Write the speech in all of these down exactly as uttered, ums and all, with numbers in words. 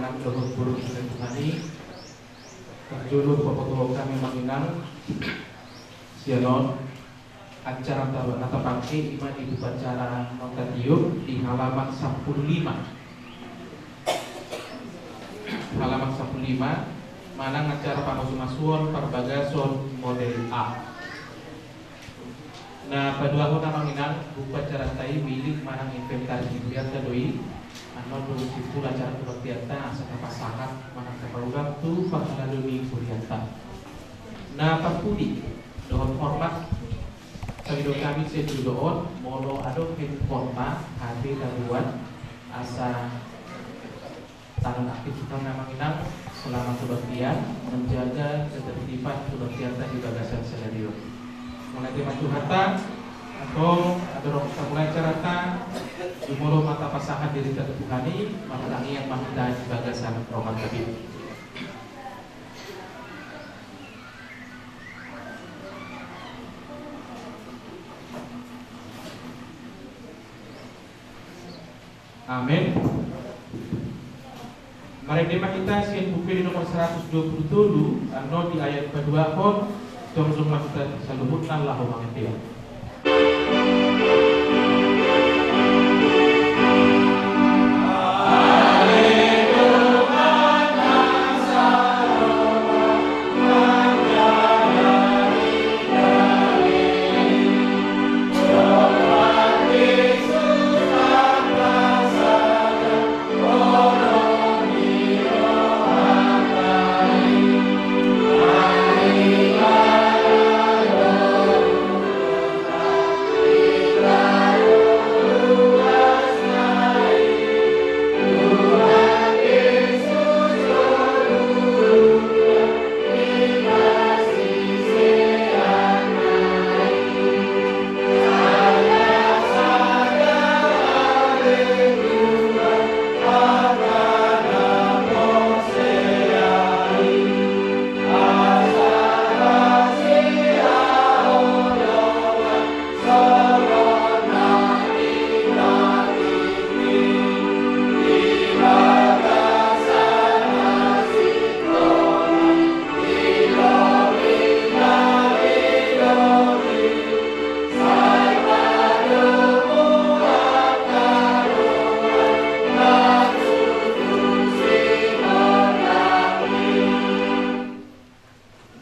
Dohot boru ni Tuhan i, parjolo hupabotohon hami, Amang Inang, sian on acara ta-, na tapangke i ma di buku acara Notatio di halaman sampulu lima. Halaman sampulu lima, manang acara pamasumasuon parbagason model A. Na paduahon, Amang Inang, buku acaranta i milik manang inventaris ni hurianta do i. Annon dung simpul acara kebaktianta asa tapasahat manang tapaulak tu parhalado ni hurianta. Na parpudi dohot hormat, sahali do hami sian jolo on, molo adong handphoneta, H P taboan, asa tangan aktif hita, Amang Inang, selama kebaktian, menjaga ketertiban kebaktianta di bagasan sadari on. Mauliate ma tu Tuhanta, antong andorang tumulai acaranta, jumolo ma tapasahat dirinta tu Tuhan i, martangiang ma hita di bagasan rohanta. Amen. Marende ma hita sian Buku Ende nomor saratus dua pulu tolu, annon di ayat paduahon, jongjong ma hita saluhutna laho mangantusi.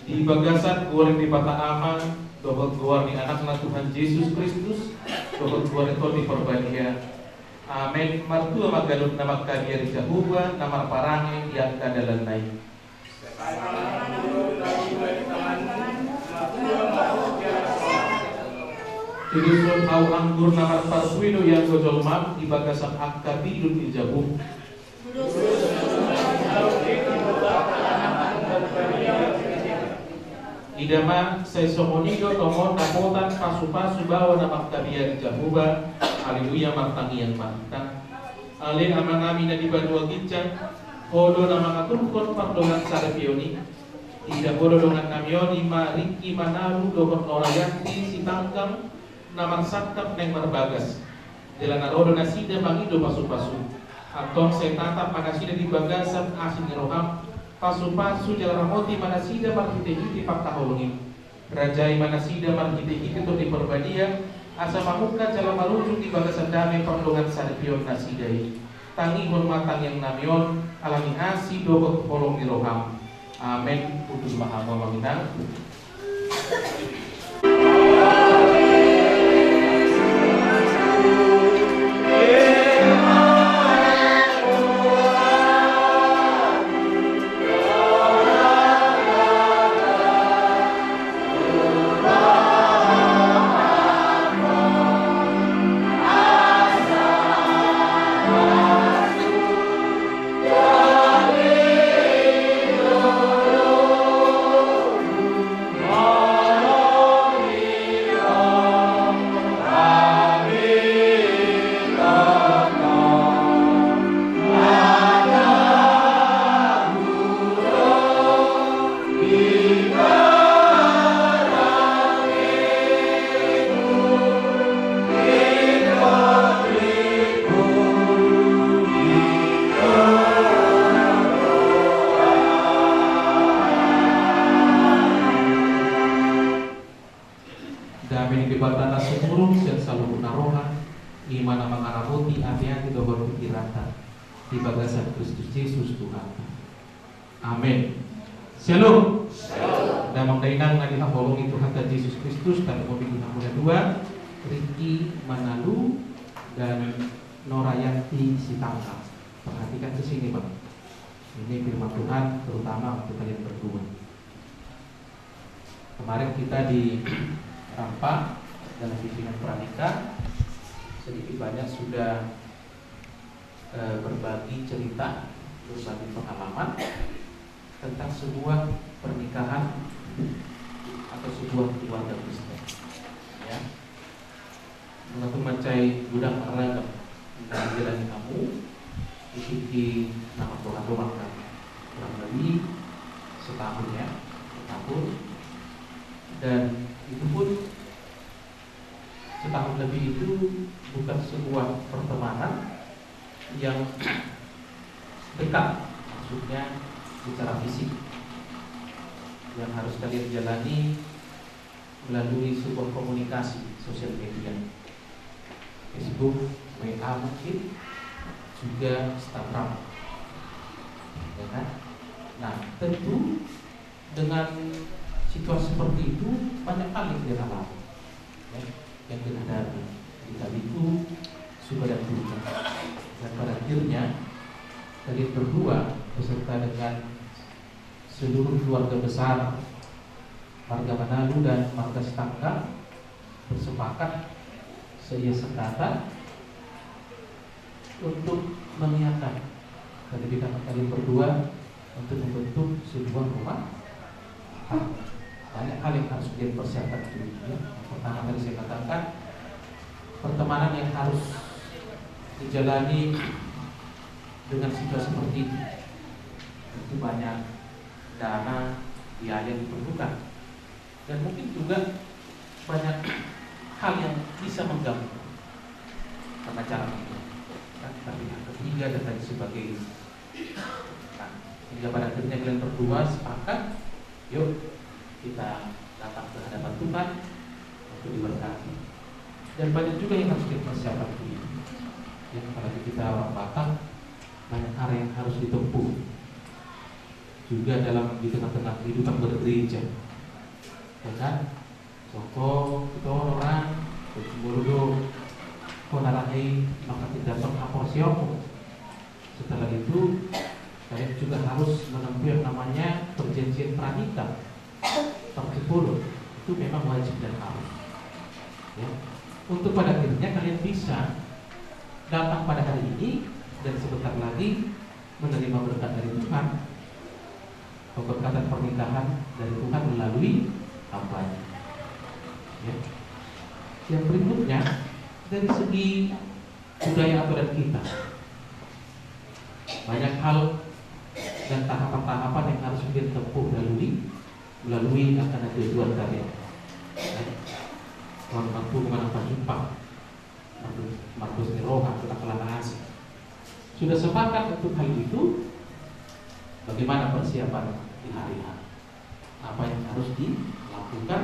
Di bagasan goar ni Debata Ama, dohot goar ni Anakna Tuhan Jesus Kristus, dohot goar ni Tondi Parbadia. Amen. Martua ma ganup na mangkabiari Jahowa, na marparange di angka dalanna i. Tudoshon hau anggur na marparbue do i anggo jolmam di bagasan angka bilut ni jabum. Ida ma, sai songon i do tongon dapotan pasupasu baoa na mangkabiari Jahowa. Haleluya, martangiang ma hita. Ale Amanami na di banua ginjang, Ho do na mangaturhon pardongansaripeon i. Ida Ho do dongannami on, i ma Riki Manalu dohot Nora Yanti Sitanggang, na marsangkap naeng marbagas. Jala na ro do nasida mangido pasupasu. Antong sai tatap ma nasida di bagasan asi ni roham. Pasupasu jala ramoti ma nasida marhitehite pangkaholongim. Rajai ma nasida marhitehite Tondi Parbadia, asa mamungka jala marujung di bagasan dame pardongansaripeon nasida i. Tangihon ma tangiangnami on, ala ni asi dohot holong ni roham. Amen. Hundul ma hamu, Amang Inang. hati dohot pikiranta di bagasan Kristus Jesus Tuhanta. Amen. Shalom. Damang dainang na dihaholongi Tuhanta Jesus Kristus, tarlumobi di hamuna dua, Ricky Manalu dan Norayanti Sitanggang. Perhatikan di sini, Bang. Ini firman Tuhan terutama untuk kalian berdua. Kemarin kita di Rampa dalam bimbingan pranikah, sedikit banyak sudah, eh, berbagi cerita, berbagi pengalaman tentang sebuah pernikahan atau sebuah keluarga Kristen. Ya. Molo tung mansai godang ragam na dijalani hamu, isi na mardongan-dongan kan. Kurang lebih setahun ya, setahun. Dan itu pun setahun lebih itu bukan sebuah pertemanan yang dekat, maksudnya secara fisik. Yang harus kalian jalani melalui sebuah komunikasi sosial media, Facebook, W A mungkin, juga Instagram. Ya kan? Nah, tentu dengan situasi seperti itu banyak hal yang kita alami. Ya, yang kita hadapi, kita itu suka dan duka. Dan pada akhirnya, kalian berdua beserta dengan seluruh keluarga besar marga Manalu dan marga Sitanggang bersepakat seia sekata untuk mengiakan kedatangan kalian berdua untuk membentuk sebuah rumah tangga. Banyak hal yang harus kalian persiapkan dulu, ya. Yang pertama tadi saya katakan, pertemanan yang harus dijalani dengan situasi seperti itu. Itu banyak dana, biaya yang diperlukan. Dan mungkin juga banyak hal yang bisa mengganggu karena cara pikir, kan, pihak ketiga dan lain sebagainya. Nah, sehingga pada akhirnya kalian berdua sepakat, yuk kita datang ke hadapan Tuhan untuk diberkati. Dan banyak juga yang harus kita persiapkan dulu. Ya, apalagi kita orang Batak, banyak hal yang harus ditempuh juga dalam di tengah-tengah kehidupan bergereja. Ya kan? Soko, kita orang, terus mulu do, kau narahi, maka tidak pernah porsi aku. Setelah itu, kalian juga harus menempuh yang namanya perjanjian pranikah. Partipolo, itu memang wajib dan harus. Ya. Untuk pada akhirnya kalian bisa datang pada hari ini dan sebentar lagi menerima berkat dari Tuhan, pemberkatan pernikahan dari Tuhan melalui hambanya. Ya. Yang berikutnya, dari segi budaya atau adat kita, banyak hal dan tahapan-tahapan yang harus kita tempuh melalui, melalui akan ada dua tadi. Tuhan mampu mengenang pajumpang. Mardos ni roha, tetap kelana asik. Sudah sepakat untuk hal itu, bagaimana persiapan di hari H? Apa yang harus dilakukan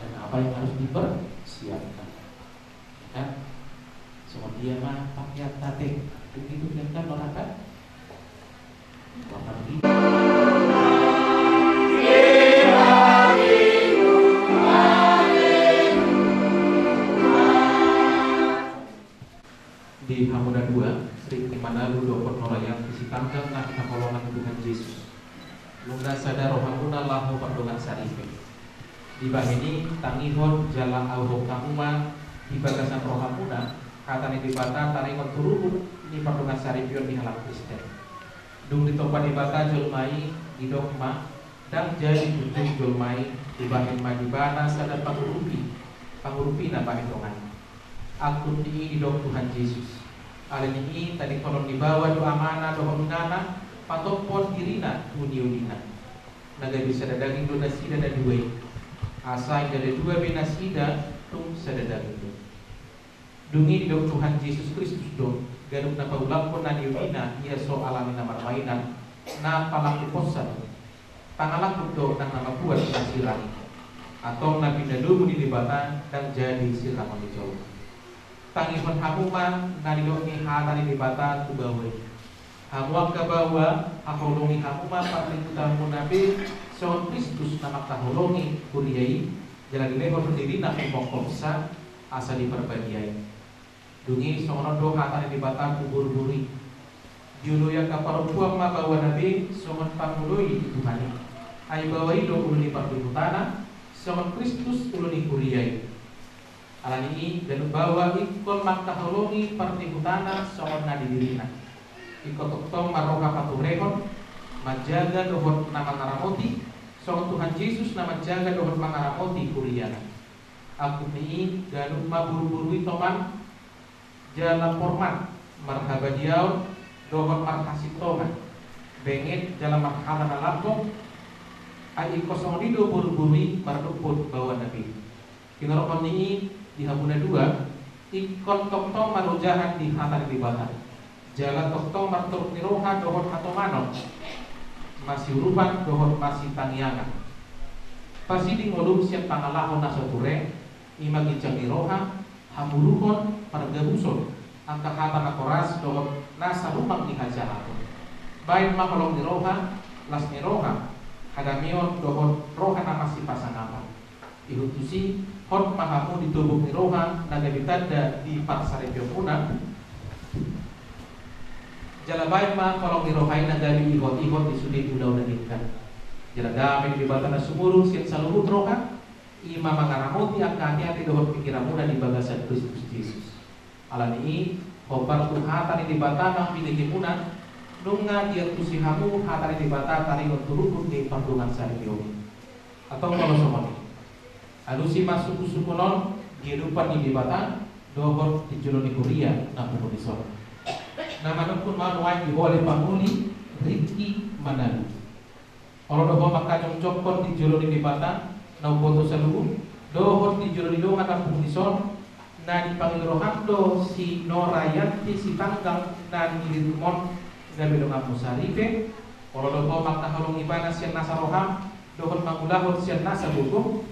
dan apa yang harus dipersiapkan? Ya kan? Seperti yang mah pakai tate, begitu kan, kan, orang kan? Di hamuna dua, Ricky Manalu dohot Norayanti Sitanggang na hinaholongan Tuhan Jesus. Nunga sada rohamuna laho pardongan saripe. Dibahen i tangihon jala auhon hamu ma di bagasan rohamuna hata ni Debata taringot tu ruhut ni pardongan saripeon ni halak Kristen. Dung ditompa Debata jolma i, didok ma, ndang jadi tutu jolma i, dibahen ma di ibana sada pangurupi, pangurupina bahen donganna. Angkup ni i didok Tuhan Jesus. Alani i tadingkonon ni baoa do amana dohot inana, patophon dirina tu niulina. Na gabe sada daging do nasida na dua i. Asa ndada dua be nasida, tung sada daging do. Dung i didok Tuhan Jesus Kristus do, ganup na paulakhon na niulina ia so alani na marmainan, na palakuhonsa do. Pangalakhon do nang na mambuat na sirang i. Antong na pinalobi ni Debata ndang jadi sirangon ni jolma. Tangihon hamu ma na nidok ni hata ni Debata tu baoa i. Hamu angka baoa, haholongi hamu ma partingkianmuna be songon Kristus na mangkaholongi huria i, jala dilehon dirina humbang homsa asa diparbadiai. Dung i songon on do hata ni Debata tu boruboru i. Dioloi angka parompuan ma baoana be songon pangoloi di Tuhan i. Ai baoa i do ulu ni partingkianna, songon Kristus ulu ni huria i. Alani i ganup baoa ingkon mangkaholongi partingkianna songon na di dirina. Ingkon tongtong ma roha paturehon, manjaga dohot na mangaramoti, songon Tuhan Jesus na manjaga dohot mangaramoti huriana. Angkup ni i ganup ma boruboru i toman jala porman, marhabadiaon dohot marhasintongan, benget jala marhata na lambok. Ai ingkon songon i do boruboru i mardophon baoana be. Pinarrohon ni i di hamu na dua, ingkon tongtong marojahan di hata ni Debata, jala tongtong martoruk ni roha dohot hatomanon, masiurupan dohot masitangiangan. Pasiding ngolu sian pangalaho na so ture, i ma ginjang ni roha, hamuruhon, pargabuson, angka hata na horas dohot na salumang ni hajahaton. Baen ma holong ni roha, las ni roha, hadameon dohot roha na masipasangapan. Ihut tusi, hot ma hamu di tobuk ni roha na gabe tanda di parsaripeonmuna. Jala baen ma holong ni roha i na gabe ihot-ihot di sude ulaon na denggan. Jala dame ni Debata na sumurung sian saluhut roha, i ma mangaramoti angka ateate dohot pingkiranmuna di bagasan Kristus Jesus. Alani i, hombar tu hata ni Debata na binegemuna, nunga diantusi hamu hata ni Debata taringot tu rukun ni pardongansaripeon i. Antong molo songon i, alusi ma sungkunsungkun on di adopan ni Debata dohot di jolo ni huria na pungu dison. Na manungkun ma nuaeng di hole pangoli Riki Manalu. Olo do ho mangkajongjongkon di jolo ni Debata na umboto saluhut, dohot di jolo ni dongan na pungu dison, na dipangido roham do si Norayanti Sitanggang na di Lirimon gabe donganmu saripe. Olo do ho mangkaholongi ibana sian nasa roham dohot mangulahon sian nasa gogo.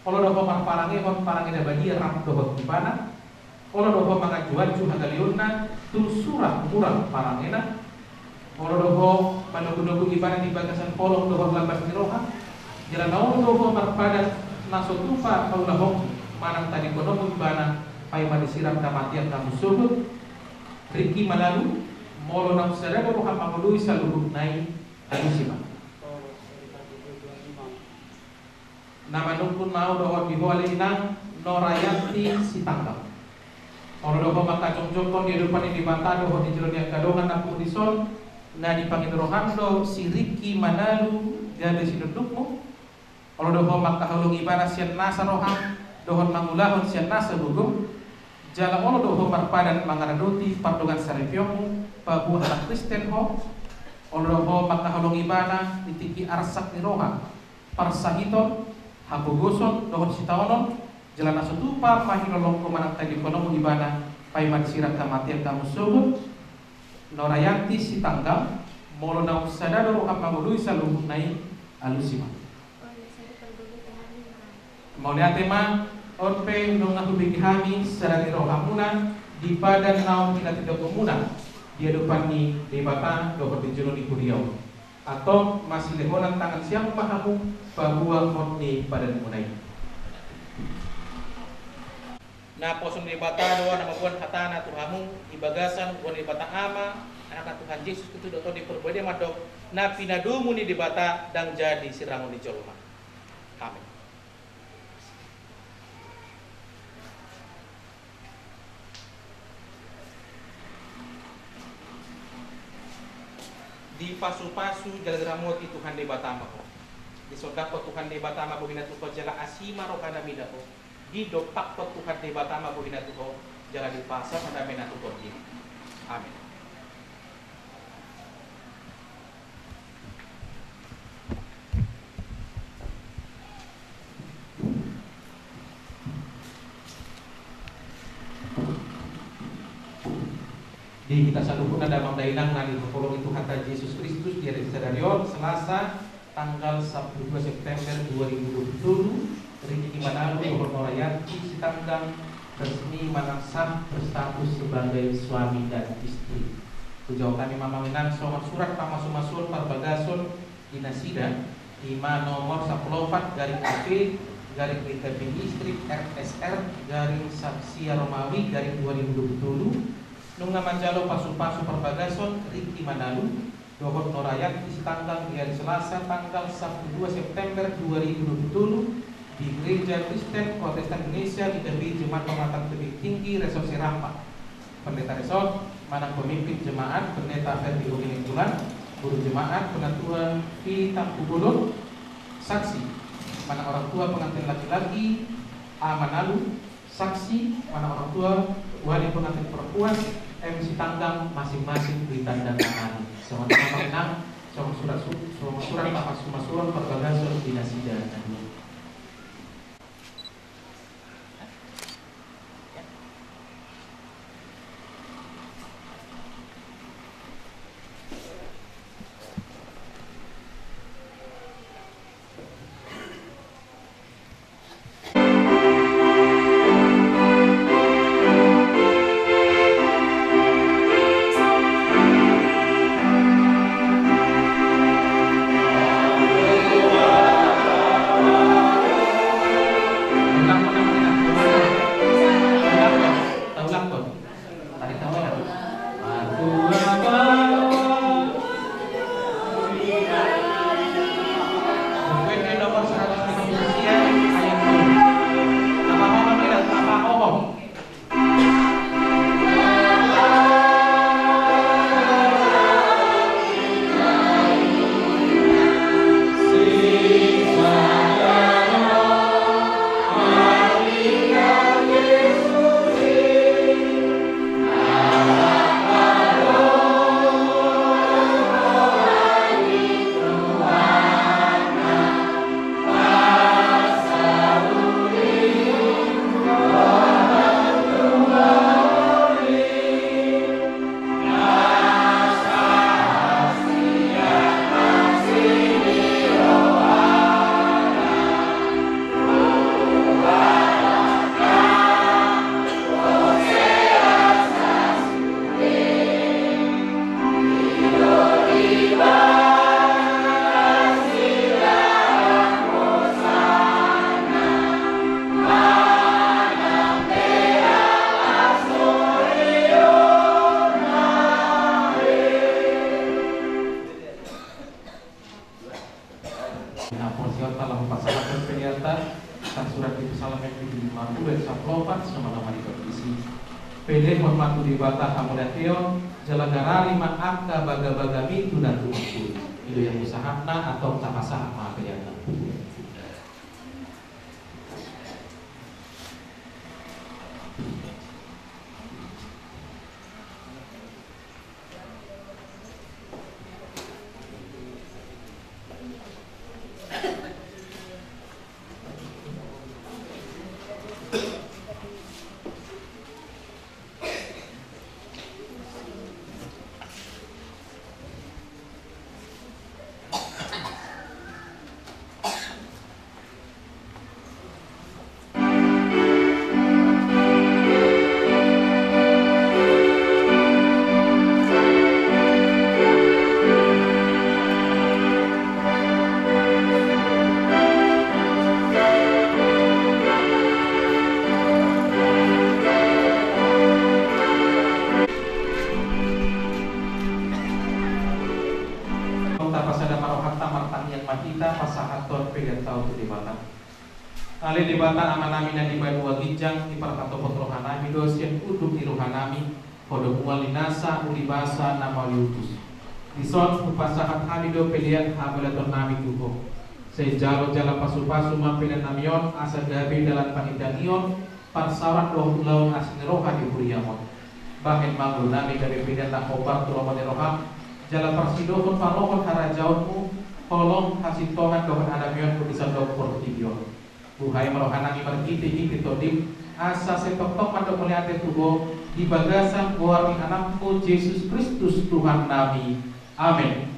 Olo do ho marparangehon parange na badia rap dohot ibana. Olo do ho manganjuanju hagaleonna tu sura murang parangena. Olo do ho manogunogu ibana di bagasan holong dohot lambas ni roha. Jala na olo do ho marpadan na so tupa paulahonmu manang tadingkononmu ibana paima disirang hamatean hamu sogot. Riki Manalu, molo naung sada do roham mangoloi saluhutna i, alusi ma. Na manungkun ma au dohot di ho ale inang Norayanti Sitanggang. Olo do ho mangkajongjongkon di adopan ni Debata dohot di jolo ni angka dongan na pungu dison, na dipangido roham do si Riki Manalu gabe sinundukmu. Olo do ho mangkaholongi ibana sian nasa roham dohot mangulahon sian nasa gogo. Jala olo do ho marpadan mangaradoti pardongansaripeonmu paboa halak Kristen ho. Olo do ho mangkaholongi ibana di tingki arsak ni roha, parsahiton, hapogoson dohot sitaonon. Jala na so tupa ma hinolongku manang tadingkononmu ibana paima disirang hamatean hamu sogot. Norayanti Sitanggang, molo naung sada do roham mangoloi saluhutna i, alusi ma. Mauliate ma. On pe nunga hubege hami sada ni rohamuna di padan naung pinatinggalhonmuna di adopan ni Debata dohot di jolo ni huria on. Antong masilehonan tangan siamun ma hamu paboahon ni padanmuna i. Naposo ni Debata do na mamboan hatana tu hamu di bagasan goar ni Debata Ama, Anakna Tuhan Jesus Kristus dohot Tondi Parbadia mandok, na pinadomu ni Debata ndang jadi sirangon ni jolma. Amen. Dipasupasu jala diramoti Tuhan Debata ma ho. Disondangkon Tuhan Debata ma bohina tu ho jala asi ma rohana mida ho. Didompakkon Tuhan Debata ma bohina tu ho jala dipasahat damena tu ho. Amin. Di hita saluhutna damang dainang na dihaholongi Tuhanta Jesus Kristus, di ari sadari on, Selasa, tanggal sampulu dua September dua ribu dua puluh tolu, Riki Manalu dohot Norayanti Sitanggang Resmi manang sah berstatus sebagai suami dan istri. Hujauhon hami ma amang inang songon surat pamasumasuon parbagason di nasida, i ma nomor sampulu opat garing A P garing D K P I Istri R S R garing Sabsia Romawi garing dua ribu dua puluh tolu, nunga manjalo pasupasu parbagason Riki Manalu dohot Norayanti Sitanggang di ari Selasa tanggal sampulu dua September dua ribu dua puluh tolu di Gereja Kristen Protestan Indonesia di Tabi Jumatan Matan Tebing Tinggi, Resort Siramba. Pendeta Resort manang pemimpin jemaat Pendeta Ferdi Ogini Bulan, guru jemaat Penatua Pitampu Bolon, saksi manang orang tua pengantin laki-laki A Manalu, saksi manang orang tua wali pengantin perempuan M Sitanggang, masing-masing ditanda tangani. Songon i ma amang inang songon surat su-, songon surat pamasumasuon parbagason di nasida. Nah, porsi on telah pasahathon pelean ta, tarsurat di Psalmen di lima puluh ayat sampulu opat, sama nama di kondisi. Pelehon ma tu Debata hamuliateon, jala garari ma angka bagabagami tu na tumpu. I do yang usahatna, antong tapasahat ma pelean ta. Tapasada ma rohanta, martangiang ma hita pasahathon pelean ta on tu Debata. Ale Debata Amanami na di banua ginjang, diparhatopot rohanami do sian unduk ni rohanami, Ho do mual ni nasa, ulibasa na mauliutus. Dison hupasahat hami do pelean hamuliateonnami tu Ho. Sai jalo jala pasupasu ma peleannami on asa gabe dalan pangidangion, parsaoran dohot ulaon asi ni roha di huriam on. Bahen ma ngolunami gabe pelean na hombar tu lomo ni roham, jala parsidohot parohon harajaonmu, holong, hasintongan dohot hadamioonmu di sandok portibi on. Buhai ma rohanami marhitehite Tondim, asa sai tongtong mandok mauliate tu Ho di bagasan goar ni Anakmu Jesus Kristus Tuhannami. Amen.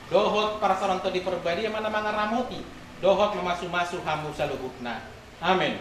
dohot parsaoran Tondi Parbadia ma na mangaramoti dohot mamasumasu hamu saluhutna. Amen.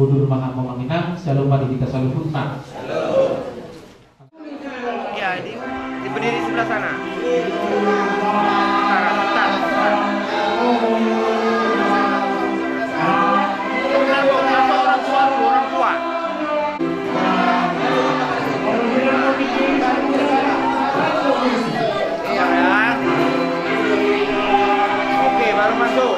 Hundul ma hamu amang inang, syalom ma di hita saluhutna. Iya, di, di berdiri sebelah sana. Sebentar, sebentar, sebentar. Kenapa, kenapa orang tua dulu, orang tua? Iya, ya. Oke, baru masuk.